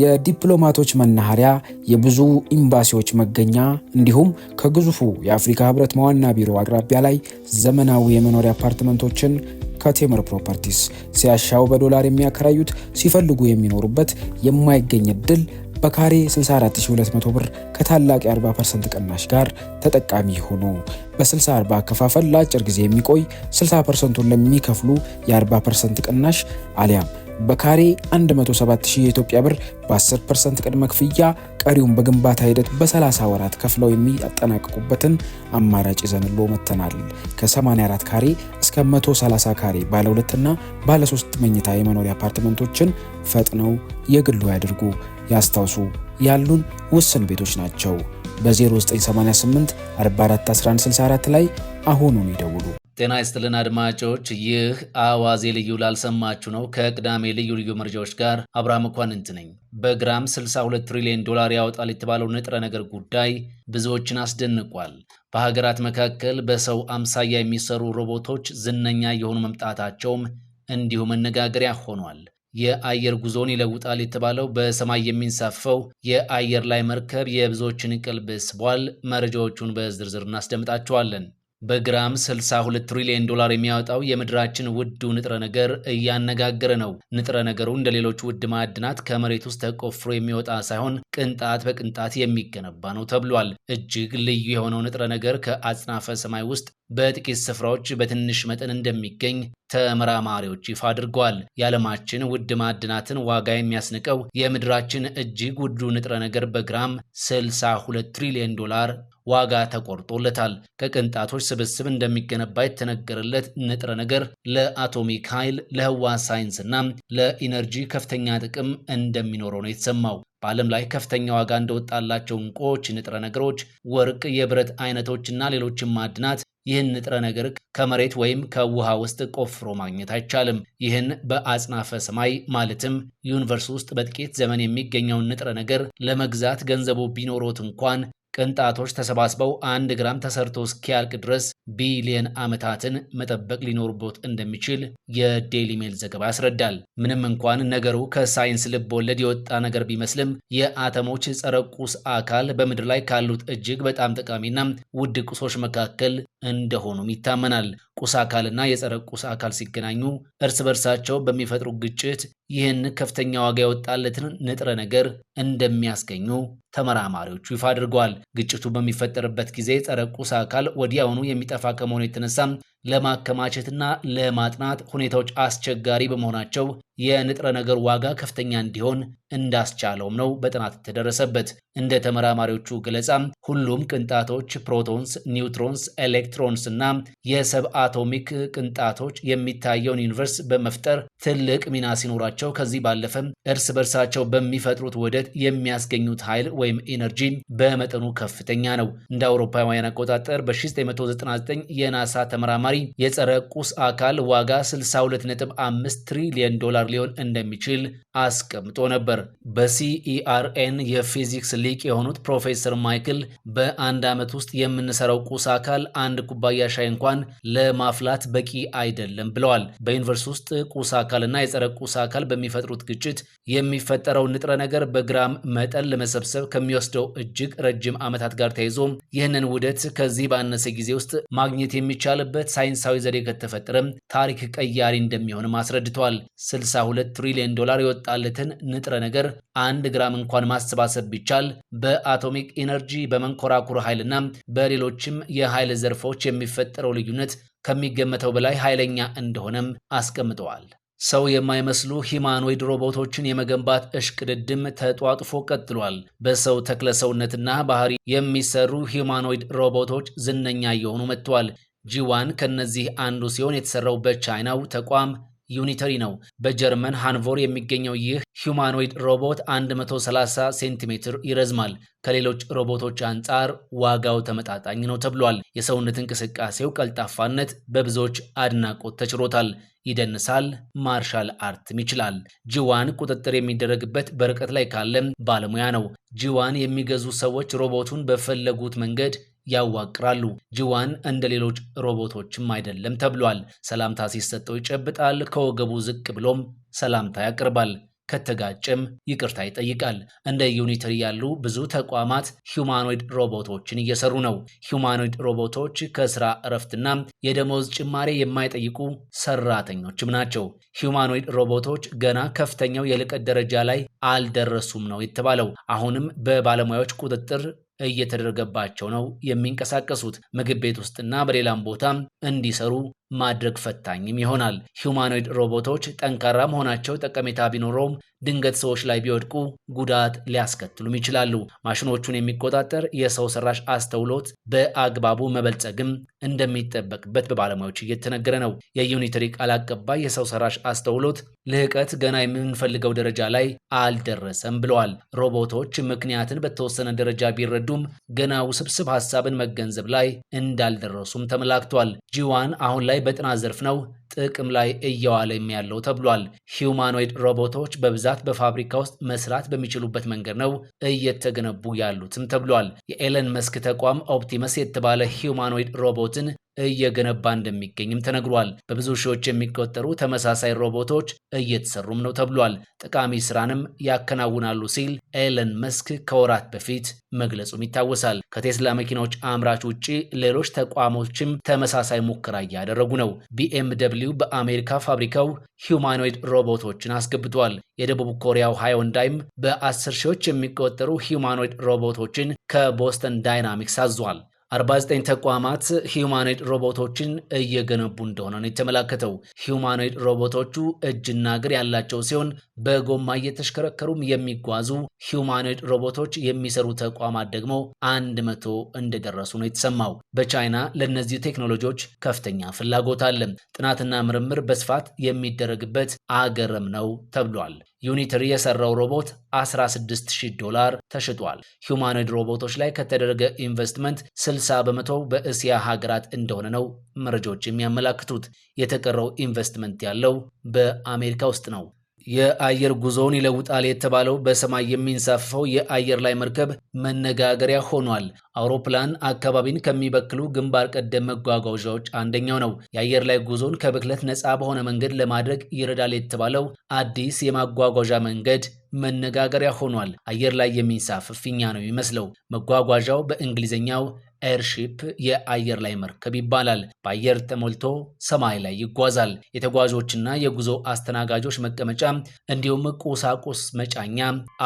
የዲፕሎማቶች መናኸሪያ፣ የብዙ ኤምባሲዎች መገኛ እንዲሁም ከግዙፉ የአፍሪካ ህብረት ዋና ቢሮ አቅራቢያ ላይ ዘመናዊ የመኖሪያ አፓርትመንቶችን ከቴምር ፕሮፐርቲስ ሲያሻው በዶላር የሚያከራዩት፣ ሲፈልጉ የሚኖሩበት የማይገኝ እድል በካሬ 64200 ብር ከታላቅ የ40% ቅናሽ ጋር ተጠቃሚ ይሁኑ። በ60/40 አከፋፈል ለአጭር ጊዜ የሚቆይ 60%ቱን ለሚከፍሉ የ40% ቅናሽ አሊያም በካሬ 107,000 የኢትዮጵያ ብር በ10% ቅድመ ክፍያ ቀሪውን በግንባታ ሂደት በ30 ወራት ከፍለው የሚያጠናቅቁበትን አማራጭ ይዘንሎ መጥተናል። ከ84 ካሬ እስከ 130 ካሬ ባለ ሁለትና ባለ ሶስት መኝታ የመኖሪያ አፓርትመንቶችን ፈጥነው የግሉ ያድርጉ። ያስታውሱ፣ ያሉን ውስን ቤቶች ናቸው። በ0988 441164 ላይ አሁኑን ይደውሉ። ጤና ይስጥልን አድማጮች፣ ይህ አዋዜ ልዩ ላልሰማችሁ ነው። ከቅዳሜ ልዩ ልዩ መረጃዎች ጋር አብርሃም መኳንንት ነኝ። በግራም 62 ትሪሊዮን ዶላር ያወጣል የተባለው ንጥረ ነገር ጉዳይ ብዙዎችን አስደንቋል። በሀገራት መካከል በሰው አምሳያ የሚሰሩ ሮቦቶች ዝነኛ የሆኑ መምጣታቸውም እንዲሁ መነጋገሪያ ሆኗል። የአየር ጉዞን ይለውጣል የተባለው በሰማይ የሚንሳፈው የአየር ላይ መርከብ የብዙዎችን ቀልብ ስቧል። መረጃዎቹን በዝርዝር እናስደምጣቸዋለን። በግራም 62 ትሪሊዮን ዶላር የሚያወጣው የምድራችን ውዱ ንጥረ ነገር እያነጋገረ ነው። ንጥረ ነገሩ እንደ ሌሎች ውድ ማዕድናት ከመሬት ውስጥ ተቆፍሮ የሚወጣ ሳይሆን ቅንጣት በቅንጣት የሚገነባ ነው ተብሏል። እጅግ ልዩ የሆነው ንጥረ ነገር ከአጽናፈ ሰማይ ውስጥ በጥቂት ስፍራዎች በትንሽ መጠን እንደሚገኝ ተመራማሪዎች ይፋ አድርገዋል። የዓለማችን ውድ ማዕድናትን ዋጋ የሚያስንቀው የምድራችን እጅግ ውዱ ንጥረ ነገር በግራም 62 ትሪሊዮን ዶላር ዋጋ ተቆርጦለታል። ከቅንጣቶች ስብስብ እንደሚገነባ የተነገረለት ንጥረ ነገር ለአቶሚክ ኃይል፣ ለህዋ ሳይንስና ለኢነርጂ ከፍተኛ ጥቅም እንደሚኖረው ነው የተሰማው። በዓለም ላይ ከፍተኛ ዋጋ እንደወጣላቸው ዕንቁዎች፣ ንጥረ ነገሮች፣ ወርቅ፣ የብረት አይነቶችና ሌሎችም ማዕድናት ይህን ንጥረ ነገር ከመሬት ወይም ከውሃ ውስጥ ቆፍሮ ማግኘት አይቻልም። ይህን በአጽናፈ ሰማይ ማለትም universe ውስጥ በጥቂት ዘመን የሚገኘውን ንጥረ ነገር ለመግዛት ገንዘቡ ቢኖሮት እንኳን ቅንጣቶች ተሰባስበው 1 ግራም ተሰርቶ እስኪያልቅ ድረስ ቢሊየን ዓመታትን መጠበቅ ሊኖርቦት እንደሚችል የዴይሊ ሜል ዘገባ ያስረዳል። ምንም እንኳን ነገሩ ከሳይንስ ልብ ወለድ የወጣ ነገር ቢመስልም የአተሞች ጸረ ቁስ አካል በምድር ላይ ካሉት እጅግ በጣም ጠቃሚና ውድ ቁሶች መካከል እንደሆኑም ይታመናል። ቁስ አካልና የጸረ ቁስ አካል ሲገናኙ እርስ በርሳቸው በሚፈጥሩ ግጭት ይህን ከፍተኛ ዋጋ የወጣለትን ንጥረ ነገር እንደሚያስገኙ ተመራማሪዎቹ ይፋ አድርገዋል። ግጭቱ በሚፈጠርበት ጊዜ ጸረ ቁስ አካል ወዲያውኑ የሚጠፋ ከመሆኑ የተነሳ ለማከማቸትና ለማጥናት ሁኔታዎች አስቸጋሪ በመሆናቸው የንጥረ ነገር ዋጋ ከፍተኛ እንዲሆን እንዳስቻለውም ነው በጥናት የተደረሰበት። እንደ ተመራማሪዎቹ ገለጻ ሁሉም ቅንጣቶች protons፣ neutrons፣ electrons እና የ subatomic ቅንጣቶች የሚታየውን universe በመፍጠር ትልቅ ሚና ሲኖራቸው ከዚህ ባለፈም እርስ በርሳቸው በሚፈጥሩት ውህደት የሚያስገኙት ኃይል ወይም energy በመጠኑ ከፍተኛ ነው። እንደ አውሮፓውያን አቆጣጠር በ1999 የናሳ ተመራማሪ የጸረ ቁስ አካል ዋጋ 62.5 ትሪሊየን ዶላር ሊሆን እንደሚችል አስቀምጦ ነበር። በ CERN የፊዚክስ ሊቅ የሆኑት ፕሮፌሰር ማይክል በአንድ ዓመት ውስጥ የምንሰራው ቁስ አካል አንድ ኩባያ ሻይ እንኳን ለማፍላት በቂ አይደለም ብለዋል። በ universe ውስጥ ቁስ አካልና የጸረ ቁስ አካል በሚፈጥሩት ግጭት የሚፈጠረው ንጥረ ነገር በግራም መጠን ለመሰብሰብ ከሚወስደው እጅግ ረጅም ዓመታት ጋር ተያይዞ ይህንን ውህደት ከዚህ ባነሰ ጊዜ ውስጥ ማግኘት የሚቻልበት ሳይንሳዊ ዘዴ ከተፈጠረም ታሪክ ቀያሪ እንደሚሆንም አስረድተዋል። 62 ትሪሊዮን ዶላር የወጣለትን ንጥረ ነገር 1 ግራም እንኳን ማሰባሰብ ቢቻል በ atomic energy፣ በመንኮራኩር ኃይልና በሌሎችም የኃይል ዘርፎች የሚፈጠረው ልዩነት ከሚገመተው በላይ ኃይለኛ እንደሆነም አስቀምጠዋል። ሰው የማይመስሉ humanoid ሮቦቶችን የመገንባት እሽቅድድም ተጧጡፎ ቀጥሏል። በሰው ተክለ ሰውነትና ባህሪ የሚሰሩ humanoid ሮቦቶች ዝነኛ እየሆኑ መጥተዋል። G1 ከነዚህ አንዱ ሲሆን የተሰራው በቻይናው ተቋም ዩኒተሪ ነው። በጀርመን ሃኖቨር የሚገኘው ይህ humanoid ሮቦት 130 ሴንቲሜትር ይረዝማል። ከሌሎች ሮቦቶች አንጻር ዋጋው ተመጣጣኝ ነው ተብሏል። የሰውነት እንቅስቃሴው ቀልጣፋነት በብዙዎች አድናቆት ተችሮታል። ይደንሳል፣ martial art ም ይችላል። G1 ቁጥጥር የሚደረግበት በርቀት ላይ ካለም ባለሙያ ነው። G1 የሚገዙ ሰዎች ሮቦቱን በፈለጉት መንገድ ያዋቅራሉ። G1 እንደ ሌሎች ሮቦቶችም አይደለም ተብሏል። ሰላምታ ሲሰጠው ይጨብጣል፣ ከወገቡ ዝቅ ብሎም ሰላምታ ያቀርባል። ከተጋጨም ይቅርታ ይጠይቃል። እንደ ዩኒትሪ ያሉ ብዙ ተቋማት humanoid ሮቦቶችን እየሰሩ ነው። Humanoid ሮቦቶች ከስራ እረፍትና የደሞዝ ጭማሬ የማይጠይቁ ሰራተኞችም ናቸው። Humanoid ሮቦቶች ገና ከፍተኛው የልቀት ደረጃ ላይ አልደረሱም ነው የተባለው። አሁንም በባለሙያዎች ቁጥጥር እየተደረገባቸው ነው የሚንቀሳቀሱት። ምግብ ቤት ውስጥና በሌላም ቦታ እንዲሰሩ ማድረግ ፈታኝም ይሆናል። Humanoid ሮቦቶች ጠንካራ መሆናቸው ጠቀሜታ ቢኖረውም ድንገት ሰዎች ላይ ቢወድቁ ጉዳት ሊያስከትሉም ይችላሉ። ማሽኖቹን የሚቆጣጠር የሰው ሰራሽ አስተውሎት በአግባቡ መበልጸግም እንደሚጠበቅበት በባለሙያዎች እየተነገረ ነው። የዩኒትሪ ቃል አቀባይ የሰው ሰራሽ አስተውሎት ልህቀት ገና የምንፈልገው ደረጃ ላይ አልደረሰም ብለዋል። ሮቦቶች ምክንያትን በተወሰነ ደረጃ ቢረዱም ገና ውስብስብ ሀሳብን መገንዘብ ላይ እንዳልደረሱም ተመላክቷል። G1 አሁን ላይ በጥናት ዘርፍ ነው ጥቅም ላይ እየዋለም ያለው ተብሏል። Humanoid ሮቦቶች በብዛት በፋብሪካ ውስጥ መስራት በሚችሉበት መንገድ ነው እየተገነቡ ያሉትም ተብሏል። የኤለን መስክ ተቋም ኦፕቲመስ የተባለ humanoid ሮቦትን እየገነባ እንደሚገኝም ተነግሯል። በብዙ ሺዎች የሚቆጠሩ ተመሳሳይ ሮቦቶች እየተሰሩም ነው ተብሏል። ጠቃሚ ስራንም ያከናውናሉ ሲል ኤለን መስክ ከወራት በፊት መግለጹም ይታወሳል። ከቴስላ መኪናዎች አምራች ውጪ ሌሎች ተቋሞችም ተመሳሳይ ሙከራ እያደረጉ ነው። ቢኤምደብሊው በአሜሪካ ፋብሪካው humanoid ሮቦቶችን አስገብቷል። የደቡብ ኮሪያው ሃዮንዳይም በ10 ሺዎች የሚቆጠሩ humanoid ሮቦቶችን ከቦስተን ዳይናሚክስ አዟል። 49 ተቋማት humanoid ሮቦቶችን እየገነቡ እንደሆነ ነው የተመላከተው። Humanoid ሮቦቶቹ እጅና እግር ያላቸው ሲሆን በጎማ እየተሽከረከሩም የሚጓዙ humanoid ሮቦቶች የሚሰሩ ተቋማት ደግሞ 100 እንደደረሱ ነው የተሰማው። በቻይና ለእነዚህ ቴክኖሎጂዎች ከፍተኛ ፍላጎት አለ። ጥናትና ምርምር በስፋት የሚደረግበት አገርም ነው ተብሏል። ዩኒትሪ የሰራው ሮቦት $16,000 ተሽጧል። Humanoid ሮቦቶች ላይ ከተደረገ ኢንቨስትመንት 60% በእስያ ሀገራት እንደሆነ ነው መረጃዎች የሚያመላክቱት። የተቀረው ኢንቨስትመንት ያለው በአሜሪካ ውስጥ ነው። የአየር ጉዞውን ይለውጣል የተባለው በሰማይ የሚንሳፈፈው የአየር ላይ መርከብ መነጋገሪያ ሆኗል። አውሮፕላን አካባቢን ከሚበክሉ ግንባር ቀደም መጓጓዣዎች አንደኛው ነው። የአየር ላይ ጉዞን ከብክለት ነፃ በሆነ መንገድ ለማድረግ ይረዳል የተባለው አዲስ የማጓጓዣ መንገድ መነጋገሪያ ሆኗል። አየር ላይ የሚንሳፈፍ ፊኛ ነው የሚመስለው። መጓጓዣው በእንግሊዝኛው airship የአየር ላይ መርከብ ይባላል። በአየር ተሞልቶ ሰማይ ላይ ይጓዛል። የተጓዦችና የጉዞ አስተናጋጆች መቀመጫ እንዲሁም ቁሳቁስ መጫኛ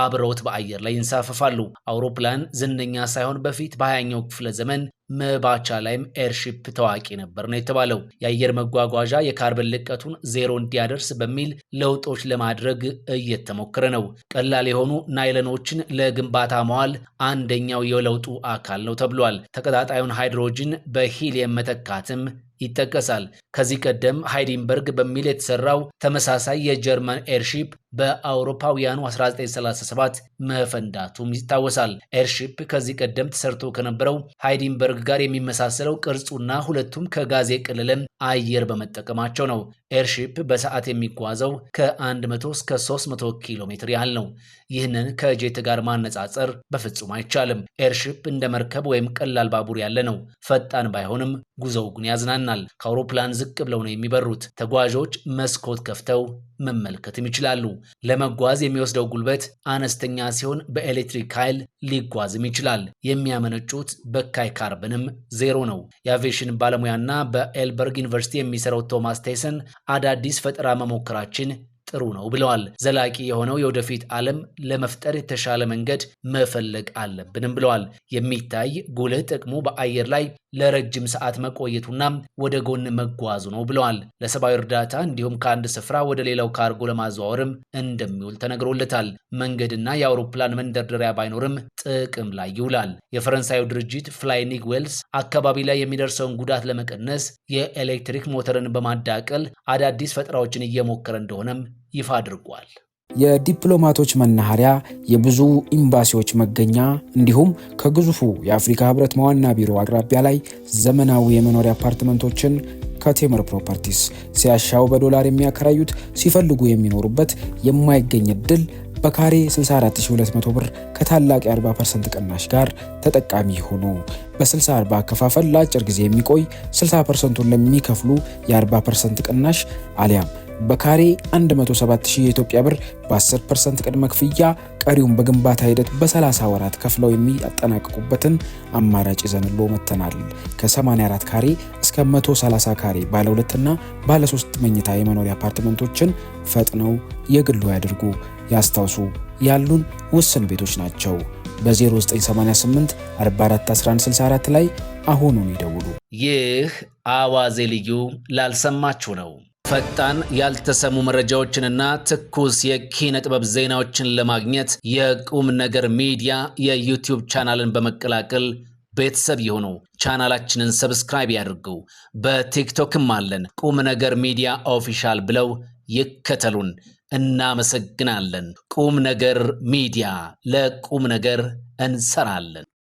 አብረውት በአየር ላይ ይንሳፈፋሉ። አውሮፕላን ዝነኛ ሳይሆን በፊት በ20ኛው ክፍለ ዘመን መባቻ ላይም airship ታዋቂ ነበር ነው የተባለው። የአየር መጓጓዣ የካርበን ልቀቱን ዜሮ እንዲያደርስ በሚል ለውጦች ለማድረግ እየተሞከረ ነው። ቀላል የሆኑ ናይለኖችን ለግንባታ መዋል አንደኛው የለውጡ አካል ነው ተብሏል። ተቀጣጣዩን ሃይድሮጅን በሂሊየም መተካትም ይጠቀሳል። ከዚህ ቀደም ሃይዲንበርግ በሚል የተሰራው ተመሳሳይ የጀርመን airship በአውሮፓውያኑ 1937 መፈንዳቱም ይታወሳል። Airship ከዚህ ቀደም ተሰርቶ ከነበረው ሃይዲንበርግ ጋር የሚመሳሰለው ቅርጹና ሁለቱም ከጋዝ የቀለለ አየር በመጠቀማቸው ነው። Airship በሰዓት የሚጓዘው ከ100 እስከ 300 ኪሎ ሜትር ያህል ነው። ይህንን ከጄት ጋር ማነጻጸር በፍጹም አይቻልም። Airship እንደ መርከብ ወይም ቀላል ባቡር ያለ ነው። ፈጣን ባይሆንም ጉዞው ግን ያዝናናል። ከአውሮፕላን ዝቅ ብለው ነው የሚበሩት። ተጓዦች መስኮት ከፍተው መመልከትም ይችላሉ። ለመጓዝ የሚወስደው ጉልበት አነስተኛ ሲሆን በኤሌክትሪክ ኃይል ሊጓዝም ይችላል። የሚያመነጩት በካይ ካርበንም ዜሮ ነው። የአቪዬሽን ባለሙያና በኤልበርግ ዩኒቨርሲቲ የሚሰራው ቶማስ ቴሰን አዳዲስ ፈጠራ መሞከራችን ጥሩ ነው ብለዋል። ዘላቂ የሆነው የወደፊት ዓለም ለመፍጠር የተሻለ መንገድ መፈለግ አለብንም ብለዋል። የሚታይ ጉልህ ጥቅሙ በአየር ላይ ለረጅም ሰዓት መቆየቱና ወደ ጎን መጓዙ ነው ብለዋል። ለሰብአዊ እርዳታ እንዲሁም ከአንድ ስፍራ ወደ ሌላው ካርጎ ለማዘዋወርም እንደሚውል ተነግሮለታል። መንገድና የአውሮፕላን መንደርደሪያ ባይኖርም ጥቅም ላይ ይውላል። የፈረንሳዩ ድርጅት ፍላይኒግ ዌልስ አካባቢ ላይ የሚደርሰውን ጉዳት ለመቀነስ የኤሌክትሪክ ሞተርን በማዳቀል አዳዲስ ፈጠራዎችን እየሞከረ እንደሆነም ይፋ አድርጓል። የዲፕሎማቶች መናኸሪያ፣ የብዙ ኤምባሲዎች መገኛ እንዲሁም ከግዙፉ የአፍሪካ ህብረት ዋና ቢሮ አቅራቢያ ላይ ዘመናዊ የመኖሪያ አፓርትመንቶችን ከቴምር ፕሮፐርቲስ ሲያሻው በዶላር የሚያከራዩት፣ ሲፈልጉ የሚኖሩበት የማይገኝ እድል በካሬ 64200 ብር ከታላቅ የ40% ቅናሽ ጋር ተጠቃሚ ይሁኑ። በ60/40 አከፋፈል ለአጭር ጊዜ የሚቆይ 60%ቱን ለሚከፍሉ የ40% ቅናሽ አሊያም በካሬ 107,000 የኢትዮጵያ ብር በ10% ቅድመ ክፍያ ቀሪውን በግንባታ ሂደት በ30 ወራት ከፍለው የሚያጠናቅቁበትን አማራጭ ይዘንሎ መጥተናል። ከ84 ካሬ እስከ 130 ካሬ ባለ ሁለትና ባለ ሶስት መኝታ የመኖሪያ አፓርትመንቶችን ፈጥነው የግሉ ያድርጉ። ያስታውሱ፣ ያሉን ውስን ቤቶች ናቸው። በ0988 441164 ላይ አሁኑን ይደውሉ። ይህ አዋዜ ልዩ ላልሰማችሁ ነው። ፈጣን ያልተሰሙ መረጃዎችንና ትኩስ የኪነ ጥበብ ዜናዎችን ለማግኘት የቁም ነገር ሚዲያ የዩቲዩብ ቻናልን በመቀላቀል ቤተሰብ ይሁኑ። ቻናላችንን subscribe ያድርጉ። በቲክቶክም አለን። ቁም ነገር ሚዲያ official ብለው ይከተሉን። እናመሰግናለን። ቁም ነገር ሚዲያ ለቁም ነገር እንሰራለን።